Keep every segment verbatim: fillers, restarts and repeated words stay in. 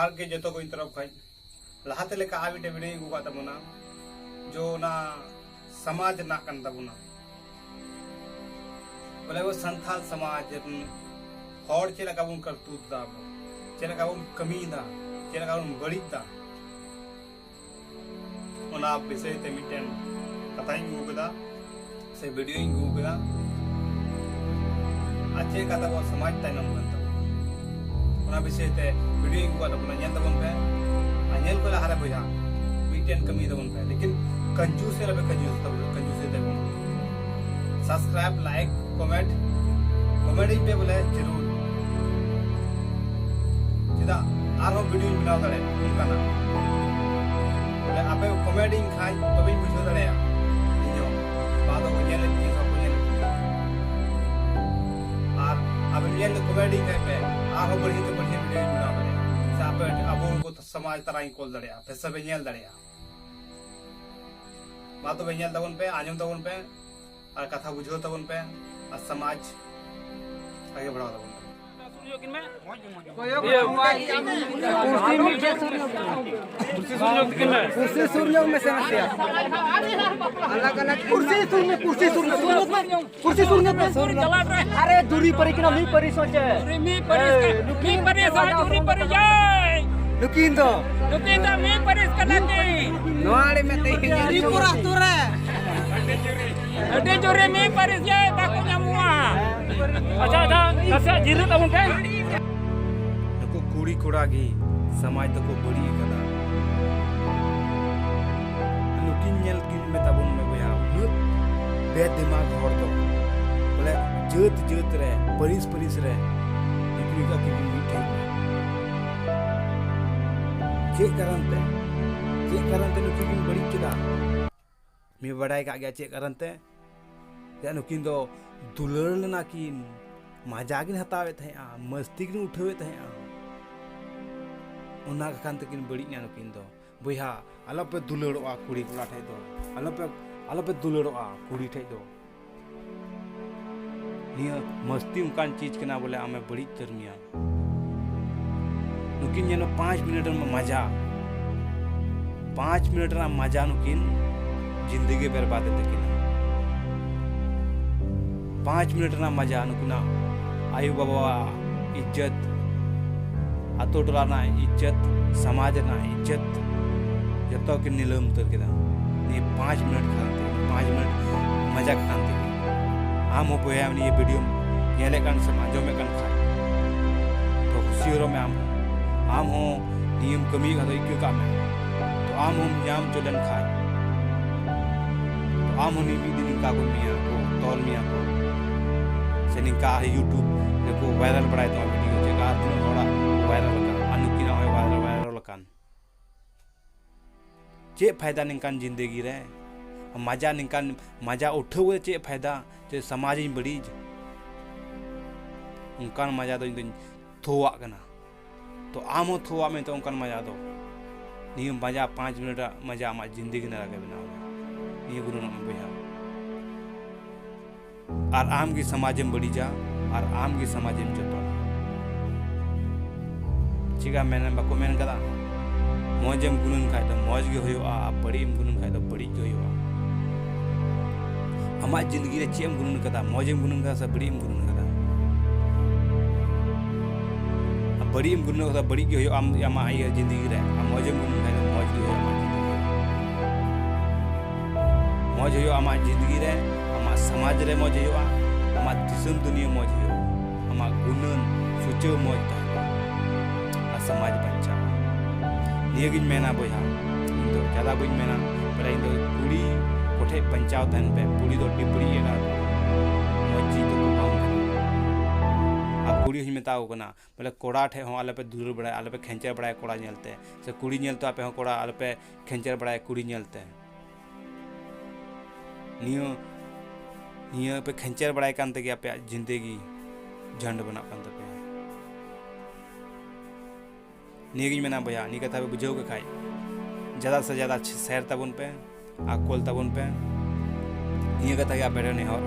ᱡᱚᱦᱟᱨ ᱜᱮ ᱡᱚᱛᱚ ᱠᱚ ᱤᱧ ᱛᱚᱨᱚᱯ ᱠᱷᱚᱱ᱾ ᱞᱟᱦᱟᱛᱮ ᱞᱮᱠᱟ ᱟᱨ ᱢᱤᱫᱴᱮᱱ ᱵᱷᱤᱰᱤᱭᱳᱧ ᱟᱹᱜᱩ ᱠᱟᱜ ᱛᱟᱵᱚᱱᱟ, ᱡᱚ ᱚᱱᱟ ᱥᱚᱢᱟᱡᱽ ᱨᱮᱱᱟᱜ ᱠᱟᱱ ᱛᱟᱵᱚᱱᱟ᱾ ᱵᱚᱞᱮ ᱟᱵᱚ ᱥᱟᱱᱛᱟᱲ ᱥᱚᱢᱟᱡᱽ ᱨᱮᱱ ᱦᱚᱲ ᱪᱮᱫ ᱞᱮᱠᱟ ᱵᱚᱱ ᱠᱟᱨᱛᱩᱛ ᱫᱟ, ᱟᱵᱚ ᱪᱮᱫ ᱞᱮᱠᱟ ᱵᱚᱱ ᱠᱟᱹᱢᱤᱭᱮᱫᱟ, ᱪᱮᱫ ᱞᱮᱠᱟ ᱵᱚᱱ ᱵᱟᱹᱲᱤᱡ ᱫᱟ, ᱚᱱᱟ ᱵᱤᱥᱚᱭ ᱛᱮ ᱢᱤᱫᱴᱮᱱ ᱠᱟᱛᱷᱟᱧ ᱟᱹᱜᱩ ᱠᱮᱫᱟ, ᱥᱮ ᱵᱷᱤᱰᱤᱭᱳᱧ ᱟᱹᱜᱩ ᱠᱮᱫᱟ᱾ ᱟᱨ ᱪᱮᱫ ᱞᱮᱠᱟᱛᱮ ᱟᱵᱚ ᱥᱚᱢᱟᱡᱽ ᱛᱟᱭᱱᱚᱢ ᱠᱟᱱ ᱛᱟᱵᱚᱱᱟ, ᱚᱱᱟ ᱵᱤᱥᱚᱭ ᱛᱮ ᱵᱷᱤᱰᱤᱭᱳᱧ ᱟᱹᱜᱩ ᱠᱟᱫ ᱛᱟᱵᱚᱱᱟ, ᱧᱮᱞ ᱛᱟᱵᱚᱱ ᱯᱮ᱾ ᱟᱨ ᱧᱮᱞ ᱠᱚ ᱞᱟᱦᱟᱨᱮ ᱵᱚᱭᱦᱟ, ᱢᱤᱫᱴᱮᱱ ᱠᱟᱹᱢᱤ ᱛᱟᱵᱚᱱ ᱯᱮ, ᱞᱮᱠᱤᱱ ᱠᱚᱧᱡᱩᱥ ᱟᱞᱚᱯᱮ ᱠᱚᱧᱡᱩᱥ ᱛᱟᱵᱚᱱᱟ, ᱠᱚᱧᱡᱩᱥ ᱛᱟᱵᱚᱱᱟ᱾ ᱥᱟᱵᱥᱠᱨᱟᱭᱤᱵ, ᱞᱟᱭᱤᱠ, ᱠᱚᱢᱮᱱᱴ, ᱠᱚᱢᱮᱱᱴ ᱤᱧ ᱯᱮ ᱵᱚᱞᱮ ᱡᱟᱹᱨᱩᱲ᱾ ᱪᱮᱫᱟᱜ ᱟᱨᱦᱚᱸ ᱵᱷᱤᱰᱤᱭᱳᱧ ᱵᱮᱱᱟᱣ ᱫᱟᱲᱮᱭᱟᱜ ᱚᱱᱠᱟᱱᱟᱜ᱾ ᱵᱚᱞᱮ ᱟᱯᱮ ᱠᱚᱢᱮᱱᱴ ᱤᱧ ᱠᱷᱟᱡ ᱛᱚᱵᱮᱧ ᱵᱩᱡᱷᱟᱹᱣ ᱫᱟᱲᱮᱭᱟᱜᱼᱟ ᱤᱧ ᱦᱚᱸ᱾ ᱵᱟᱝ ᱫᱚ ᱠᱚ ᱧᱮᱞᱮᱫ ᱛᱤᱧᱟ ᱥᱮ ᱵᱟᱠᱚ ᱧᱮᱞᱮᱫ ᱛᱤᱧᱟ᱾ ᱟᱨ ᱟᱯᱮ ᱧᱮᱞ ᱛᱮ ᱠᱚᱢᱮᱱᱴ ᱤᱧ ᱠᱷᱟᱡ ᱯᱮ, ᱟᱨᱦᱚᱸ ᱵᱟᱹᱲᱦᱤ ᱛᱮ ᱵᱟᱹᱲᱦᱤ ᱵᱷᱤᱰᱤᱭᱳᱧ ᱵᱮᱱᱟᱣ ᱫᱟᱲᱮᱭᱟᱜᱼᱟ᱾ ᱥᱮ ᱟᱯᱮ ᱟᱵᱚ ᱩᱱᱠᱩ ᱥᱚᱢᱟᱡᱽ ᱛᱟᱨᱟᱧ ᱠᱚᱞ ᱫᱟᱲᱮᱭᱟᱜᱼᱟ, ᱯᱮ ᱥᱮ ᱯᱮ ᱧᱮᱞ ᱫᱟᱲᱮᱭᱟᱜᱼᱟ᱾ ᱢᱟ ᱛᱚᱵᱮ ᱧᱮᱞ ᱛᱟᱵᱚᱱ ᱯᱮ, ᱟᱸᱡᱚᱢ ᱛᱟᱵᱚᱱ ᱯᱮ, ᱟᱨ ᱠᱟᱛᱷᱟ ᱵᱩᱡᱷᱟᱹᱣ ᱛᱟᱵᱚᱱ ᱯᱮ, ᱟᱨ ᱥᱚᱢᱟᱡᱽ ᱟᱜᱮ ᱵᱟᱲᱦᱟᱣ ᱛᱟᱵᱚᱱ ᱯᱮ᱾ ᱤᱭᱟᱹ, ᱠᱩᱨᱥᱤ ᱢᱤᱫ ᱴᱷᱮᱱ ᱥᱩᱨ ᱧᱚᱜ ᱠᱤᱱ ᱢᱮ᱾ ᱠᱩᱨᱥᱤ ᱥᱩᱨ ᱧᱚᱜ ᱢᱮᱥᱮ ᱱᱟᱥᱮᱭᱟᱜ᱾ ᱟᱞᱟᱜᱽ ᱟᱞᱟᱜᱽ ᱠᱩᱨᱥᱤ ᱥᱩᱨ ᱢᱮ, ᱠᱩᱨᱥᱤ ᱥᱩᱨ ᱢᱮ, ᱥᱩᱨ ᱢᱮ᱾ ᱠᱩᱨᱥᱤ ᱥᱩᱨ ᱧᱚᱜ ᱢᱮ, ᱥᱩᱨ ᱧᱚᱜ᱾ ᱟᱨᱮ, ᱡᱩᱨᱤ ᱯᱟᱹᱨᱤ ᱠᱟᱱᱟ, ᱢᱤᱫ ᱯᱟᱹᱨᱤ ᱥᱚᱸᱪᱮ᱾ ᱢᱤᱫ ᱯᱟᱹᱨᱤᱥ ᱠᱟᱱᱟ, ᱢᱤᱫ ᱯᱟᱹᱨᱤᱥ ᱟᱨ ᱡᱩᱨᱤ ᱯᱟᱹᱨᱤ ᱡᱟᱭ᱾ ᱱᱩᱠᱤᱱ ᱫᱚ? ᱱᱩᱠᱤᱱ ᱫᱚ ᱢᱤᱫ ᱯᱟᱹᱨᱤᱥ ᱠᱟᱱᱟ ᱠᱤᱱ᱾ ᱱᱚᱣᱟ ᱟᱹᱰᱤ ᱢᱮᱱᱛᱮ ᱤᱧ ᱛᱨᱤᱯᱩᱨᱟ ᱟᱹᱛᱩ ᱨᱮ᱾ ᱟᱹᱰᱤ ᱡᱳᱨᱮ ᱢᱤᱫ ᱯᱟᱹᱨᱤᱥ ᱡᱟᱭ ᱵᱟᱠᱚ ᱧᱟᱢᱚᱜᱼᱟ᱾ ᱟᱪᱪᱷᱟ, ᱟᱪᱪᱷᱟ, ᱱᱟᱥᱮᱭᱟᱜ ᱡᱤᱨᱟᱹᱜ ᱛᱟᱵᱚᱱ ᱯᱮ᱾ ᱱᱩᱠᱩ ᱠᱩᱲᱤ ᱠᱚᱲᱟ ᱜᱮ ᱥᱚᱢᱟᱡᱽ ᱫᱚᱠᱚ ᱵᱟᱹᱲᱤᱡ ᱟᱠᱟᱫᱟ᱾ ᱱᱩᱠᱤᱱ ᱧᱮᱞ ᱠᱤᱱ ᱢᱮ ᱛᱟᱵᱚᱱ ᱢᱮ ᱵᱚᱭᱦᱟ, ᱩᱱᱟᱹᱜ ᱵᱮᱫᱤᱢᱟᱜᱽ ᱦᱚᱲ ᱫᱚ᱾ ᱵᱚᱞᱮ ᱡᱟᱹᱛ ᱡᱟᱹᱛ ᱨᱮ, ᱯᱟᱹᱨᱤᱥ ᱯᱟᱹᱨᱤᱥ ᱨᱮ ᱱᱩᱠᱤᱱ ᱠᱤᱱ ᱢᱤᱫᱴᱷᱮᱱ᱾ ᱪᱮᱫ ᱠᱟᱨᱚᱱ ᱛᱮ? ᱪᱮᱫ ᱠᱟᱨᱚᱱ ᱛᱮ ᱱᱩᱠᱤᱱ ᱠᱤᱱ ᱵᱟᱹᱲᱤᱡ ᱠᱮᱫᱟ? ᱢᱤᱫ ᱵᱟᱰᱟᱭ ᱠᱟᱜ ᱜᱮᱭᱟ ᱪᱮᱫ ᱠᱟᱨᱚᱱ ᱛᱮ? ᱪᱮᱫᱟᱜ ᱱᱩᱠᱤᱱ ᱫᱚ ᱫᱩᱞᱟᱹᱲ ᱞᱮᱱᱟ ᱠᱤᱱ, ᱢᱟᱡᱟ ᱠᱤᱱ ᱦᱟᱛᱟᱣᱮᱫ ᱛᱟᱦᱮᱸᱜᱼᱟ, ᱢᱟᱹᱥᱛᱤ ᱠᱤᱱ ᱩᱴᱷᱟᱹᱣᱮᱫ ᱛᱟᱦᱮᱸᱜᱼᱟ᱾ ᱚᱱᱟ ᱠᱟᱨᱚᱱ ᱛᱮᱠᱤᱱ ᱵᱟᱹᱲᱤᱡ ᱮᱱᱟ ᱱᱩᱠᱤᱱ ᱫᱚ᱾ ᱵᱚᱭᱦᱟ, ᱟᱞᱚᱯᱮ ᱫᱩᱞᱟᱹᱲᱚᱜᱼᱟ ᱠᱩᱲᱤ ᱠᱚᱲᱟ ᱴᱷᱮᱡ ᱫᱚ᱾ ᱟᱞᱚᱯᱮ, ᱟᱞᱚᱯᱮ ᱫᱩᱞᱟᱹᱲᱚᱜᱼᱟ ᱠᱩᱲᱤ ᱴᱷᱮᱡ ᱫᱚ᱾ ᱱᱤᱭᱟᱹ ᱢᱟᱹᱥᱛᱤ ᱚᱱᱠᱟᱱ ᱪᱤᱡᱽ ᱠᱟᱱᱟ ᱵᱚᱞᱮ ᱟᱢᱮ ᱵᱟᱹᱲᱤᱡ ᱩᱛᱟᱹᱨ ᱢᱮᱭᱟ᱾ ᱱᱩᱠᱤᱱ ᱧᱮᱞ ᱢᱮ, ᱯᱟᱸᱪ ᱢᱤᱱᱤᱴ ᱨᱮᱱᱟᱜ ᱢᱟᱡᱟ, ᱯᱟᱸᱪ ᱢᱤᱱᱤᱴ ᱨᱮᱱᱟᱜ ᱢᱟᱡᱟ ᱱᱩᱠᱤᱱ ᱡᱤᱱᱫᱮᱜᱤ ᱵᱮᱨᱵᱟᱫ ᱮᱱ ᱛᱟᱹᱠᱤᱱᱟ᱾ ᱯᱟᱸᱪ ᱢᱤᱱᱤᱴ ᱨᱮᱱᱟᱜ ᱢᱟᱡᱟ ᱱᱩᱠᱤᱱᱟᱜ ᱟᱭᱳ ᱵᱟᱵᱟᱣᱟᱜ ᱤᱡᱽᱡᱚᱛ, ᱟᱛᱳ ᱴᱚᱞᱟ ᱨᱮᱱᱟᱜ ᱤᱡᱽᱡᱚᱛ, ᱥᱚᱢᱟᱡᱽ ᱨᱮᱱᱟᱜ ᱤᱡᱽᱡᱚᱛ, ᱡᱚᱛᱚ ᱠᱤᱱ ᱱᱤᱞᱟᱹᱢ ᱩᱛᱟᱹᱨ ᱠᱮᱫᱟ᱾ ᱱᱤᱭᱟᱹ ᱯᱟᱸᱪ ᱢᱤᱱᱤᱴ ᱠᱷᱟᱱ ᱛᱮ, ᱯᱟᱸᱪ ᱢᱤᱱᱤᱴ ᱢᱟᱡᱟ ᱠᱷᱟᱱ ᱛᱮᱜᱮ᱾ ᱟᱢ ᱦᱚᱸ ᱵᱚᱭᱦᱟ, ᱱᱤᱭᱟᱹ ᱵᱷᱤᱰᱤᱭᱳᱢ ᱧᱮᱞᱮᱫ ᱠᱟᱱ ᱥᱮᱢ ᱟᱸᱡᱚᱢᱮᱫ ᱠᱟᱱ ᱠᱷᱟᱱ, ᱛᱚ ᱦᱩᱥᱤᱭᱟᱹᱨᱚᱜ ᱢᱮ ᱟᱢ ᱦᱚᱸ᱾ ᱟᱢ ᱦᱚᱸ ᱱᱤᱭᱟᱹᱢ ᱠᱟᱹᱢᱤᱭᱮᱫ ᱠᱷᱟᱱ ᱫᱚ ᱤᱠᱟᱹ ᱠᱟᱜ ᱢᱮ᱾ ᱛᱚ ᱟᱢ ᱦᱚᱸᱢ ᱧᱟᱢ ᱦᱚᱪᱚ ᱞᱮᱱ ᱠᱷᱟᱱ, ᱛᱚ ᱟᱢ ᱦᱚᱸ ᱱᱤᱭᱟᱹ ᱢᱤᱫ ᱫᱤᱱ ᱱᱤᱝᱠᱟ ᱠᱚ ᱢᱮᱭᱟ ᱠᱚ, ᱛᱚᱞ ᱢᱮᱭᱟ ᱠᱚ, ᱥᱮ ᱱᱤᱝᱠᱟ ᱟᱨ YouTube ᱨᱮᱠᱚ ᱵᱷᱟᱭᱨᱟᱞ ᱵᱟᱲᱟᱭ ᱛᱟᱢᱟ ᱵᱷᱤᱰᱤᱭᱳ, ᱪᱮᱫ ᱞᱮᱠᱟ ᱟᱨ ᱛᱤᱱᱟᱹᱜ ᱦᱚᱲᱟᱜ ᱵᱷᱟᱭᱨᱟᱞ ᱟᱠᱟᱱ, ᱟᱨ ᱱᱩᱠᱤᱱᱟᱜ ᱦᱚᱸᱭ ᱵᱷᱟᱭᱨᱟᱞ, ᱵᱷᱟᱭᱨᱟᱞ ᱟᱠᱟᱱ᱾ ᱪᱮᱫ ᱯᱷᱟᱭᱫᱟ ᱱᱤᱝᱠᱟᱱ ᱡᱤᱱᱫᱮᱜᱤ ᱨᱮ? ᱢᱟᱡᱟ ᱱᱤᱝᱠᱟᱱ ᱢᱟᱡᱟ ᱩᱴᱷᱟᱹᱣ ᱠᱟᱛᱮ ᱪᱮᱫ ᱯᱷᱟᱭᱫᱟ? ᱪᱮᱫ ᱥᱚᱢᱟᱡᱽ ᱤᱧ ᱵᱟᱹᱲᱤᱡ? ᱚᱱᱠᱟᱱ ᱢᱟᱡᱟ ᱫᱚ ᱤᱧ ᱫᱚᱧ ᱛᱷᱩᱣᱟᱜ ᱠᱟᱱᱟ᱾ ᱛᱚ ᱟᱢ ᱦᱚᱸ ᱛᱷᱩᱣᱟᱜ ᱢᱮ ᱛᱚ ᱚᱱᱠᱟᱱ ᱢᱟᱡᱟ ᱫᱚ᱾ ᱱᱤᱭᱟᱹ ᱢᱟᱡᱟ ᱯᱟᱸᱪ ᱢᱤᱱᱤᱴ ᱨᱮᱱᱟᱜ ᱢᱟᱡᱟ ᱟᱢᱟᱜ ᱡᱤᱱᱫᱮᱜᱤ ᱱᱟᱨᱟ ᱜᱮ ᱵᱮᱱᱟᱣ ᱮᱫᱟ᱾ ᱱᱤᱭᱟᱹ ᱜᱩᱱᱟᱹᱱᱚᱜ ᱢᱮ ᱵᱚᱭᱦᱟ᱾ ᱟᱨ ᱟᱢ ᱜᱮ ᱥᱚᱢᱟᱡᱮᱢ ᱵᱟᱹᱲᱤᱡᱟ, ᱟᱨ ᱟᱢ ᱜᱮ ᱥᱚᱢᱟᱡᱮᱢ ᱡᱚᱛᱚᱱᱟ᱾ ᱪᱮᱫᱟᱜ ᱢᱮᱱ, ᱵᱟᱠᱚ ᱢᱮᱱ ᱠᱟᱫᱟ, ᱢᱚᱡᱽ ᱮᱢ ᱜᱩᱱᱟᱹᱱ ᱠᱷᱟᱡ ᱫᱚ ᱢᱚᱡᱽ ᱜᱮ ᱦᱩᱭᱩᱜᱼᱟ, ᱟᱨ ᱵᱟᱹᱲᱤᱡ ᱮᱢ ᱜᱩᱱᱟᱹᱱ ᱠᱷᱟᱡ ᱫᱚ ᱵᱟᱹᱲᱤᱡ ᱜᱮ ᱦᱩᱭᱩᱜᱼᱟ᱾ ᱟᱢᱟᱜ ᱡᱤᱱᱫᱮᱜᱤ ᱨᱮ ᱪᱮᱫ ᱮᱢ ᱜᱩᱱᱟᱹᱱ ᱠᱟᱫᱟ? ᱢᱚᱡᱽ ᱮᱢ ᱜᱩᱱᱟᱹᱱ ᱠᱟᱫᱟ ᱥᱮ ᱵᱟᱹᱲᱤᱡ ᱮᱢ ᱜᱩᱱᱟᱹᱱ ᱠᱟᱫᱟ? ᱟᱨ ᱵᱟᱹᱲᱤᱡ ᱮᱢ ᱜᱩᱱᱟᱹᱱ ᱠᱟᱫᱟ, ᱵᱟᱹᱲᱤᱡ ᱜᱮ ᱦᱩᱭᱩᱜᱼᱟ ᱟᱢ, ᱟᱢᱟᱜ ᱤᱭᱟᱹ ᱡᱤᱱᱫᱮᱜᱤ ᱨᱮ᱾ ᱟᱨ ᱢᱚᱡᱽ ᱮᱢ ᱜᱩᱱᱟᱹᱱ ᱠᱷᱟᱡ ᱫᱚ ᱢᱚᱡᱽ ᱜᱮ ᱦᱩᱭᱩᱜᱼᱟ ᱟᱢᱟᱜ ᱡᱤᱱᱫᱮᱜᱤ ᱨᱮ᱾ ᱢᱚᱡᱽ ᱦᱩᱭᱩᱜᱼᱟ ᱟᱢᱟᱜ ᱡᱤᱱᱫᱮᱜᱤ ᱨᱮ, ᱟᱢᱟᱜ ᱥᱚᱢᱟᱡᱽ ᱨᱮ ᱢᱚᱡᱽ ᱦᱩᱭᱩᱜᱼᱟ, ᱟᱢᱟᱜ ᱫᱤᱥᱚᱢ ᱫᱩᱱᱤᱭᱟᱹ ᱢᱚᱡᱽ ᱦᱩᱭᱩᱜᱼᱟ, ᱟᱢᱟᱜ ᱜᱩᱱᱟᱹᱱ ᱥᱩᱪᱟᱹᱣ ᱢᱚᱡᱽ ᱛᱟᱦᱮᱱᱟ, ᱟᱨ ᱥᱚᱢᱟᱡᱽ ᱵᱟᱧᱪᱟᱣᱟ᱾ ᱱᱤᱭᱟᱹᱜᱤᱧ ᱢᱮᱱᱟ ᱵᱚᱭᱦᱟ, ᱤᱧ ᱫᱚ ᱡᱟᱫᱟ ᱵᱟᱹᱧ ᱢᱮᱱᱟ, ᱵᱚᱞᱮ ᱤᱧ ᱫᱚ ᱠᱩᱲᱤ ᱠᱚᱴᱷᱮᱡ ᱵᱟᱧᱪᱟᱣ ᱛᱟᱦᱮᱱ ᱯᱮ, ᱠᱩᱲᱤ ᱫᱚ ᱟᱹᱰᱤ ᱵᱟᱹᱲᱤᱡ ᱮᱫᱟ ᱠᱚ, ᱢᱚᱡᱽ ᱪᱮᱫ ᱫᱚᱠᱚ ᱵᱟᱝ ᱠᱟᱱᱟ᱾ ᱟᱨ ᱠᱩᱲᱤ ᱦᱚᱸᱧ ᱢᱮᱛᱟ ᱠᱚ ᱠᱟᱱᱟ, ᱵᱚᱞᱮ ᱠᱚᱲᱟ ᱴᱷᱮᱡ ᱦᱚᱸ ᱟᱞᱚᱯᱮ ᱫᱩᱞᱟᱹᱲ ᱵᱟᱲᱟᱭᱟ, ᱟᱞᱚᱯᱮ ᱠᱷᱮᱧᱪᱮᱨ ᱵᱟᱲᱟᱭᱟ ᱠᱚᱲᱟ ᱧᱮᱞᱛᱮ, ᱥᱮ ᱠᱩᱲᱤ ᱧᱮᱞᱛᱮ ᱟᱯᱮ ᱦᱚᱸ ᱠᱚᱲᱟ ᱟᱞᱚᱯᱮ ᱠᱷᱮᱧᱪᱮᱨ ᱵᱟᱲᱟᱭᱟ ᱠᱩᱲᱤ ᱧᱮᱞᱛᱮ᱾ ᱱᱤᱭᱟᱹ, ᱱᱤᱭᱟᱹ ᱯᱮ ᱠᱷᱮᱧᱪᱮᱨ ᱵᱟᱲᱟᱭ ᱠᱟᱱ ᱛᱮᱜᱮ ᱟᱯᱮᱭᱟᱜ ᱡᱤᱱᱫᱮᱜᱤ ᱡᱷᱟᱱᱰ ᱵᱮᱱᱟᱜ ᱠᱟᱱ ᱛᱟᱯᱮᱭᱟ᱾ ᱱᱤᱭᱟᱹᱜᱤᱧ ᱢᱮᱱᱟ ᱵᱚᱭᱦᱟ, ᱱᱤᱭᱟᱹ ᱠᱟᱛᱷᱟ ᱯᱮ ᱵᱩᱡᱷᱟᱹᱣ ᱠᱮᱫ ᱠᱷᱟᱡ, ᱡᱟᱫᱟ ᱥᱮ ᱡᱟᱫᱟ share ᱛᱟᱵᱚᱱ ᱯᱮ ᱟᱨ ᱠᱳᱞ ᱛᱟᱵᱚᱱ ᱯᱮ᱾ ᱱᱤᱭᱟᱹ ᱠᱟᱛᱷᱟ ᱜᱮ ᱟᱯᱮ ᱴᱷᱮᱱ ᱱᱮᱦᱚᱨ,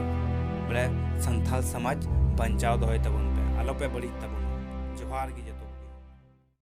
ᱵᱚᱞᱮ ᱥᱟᱱᱛᱟᱞ ᱥᱚᱢᱟᱡᱽ ᱵᱟᱧᱪᱟᱣ ᱫᱚᱦᱚᱭ ᱛᱟᱵᱚᱱ ᱯᱮ, ᱟᱞᱚ ᱯᱮ ᱵᱟᱹᱲᱤᱡ ᱛᱟᱵᱚᱱᱟ᱾ ᱡᱚᱦᱟᱨ ᱜᱮ ᱡᱚᱛᱚ᱾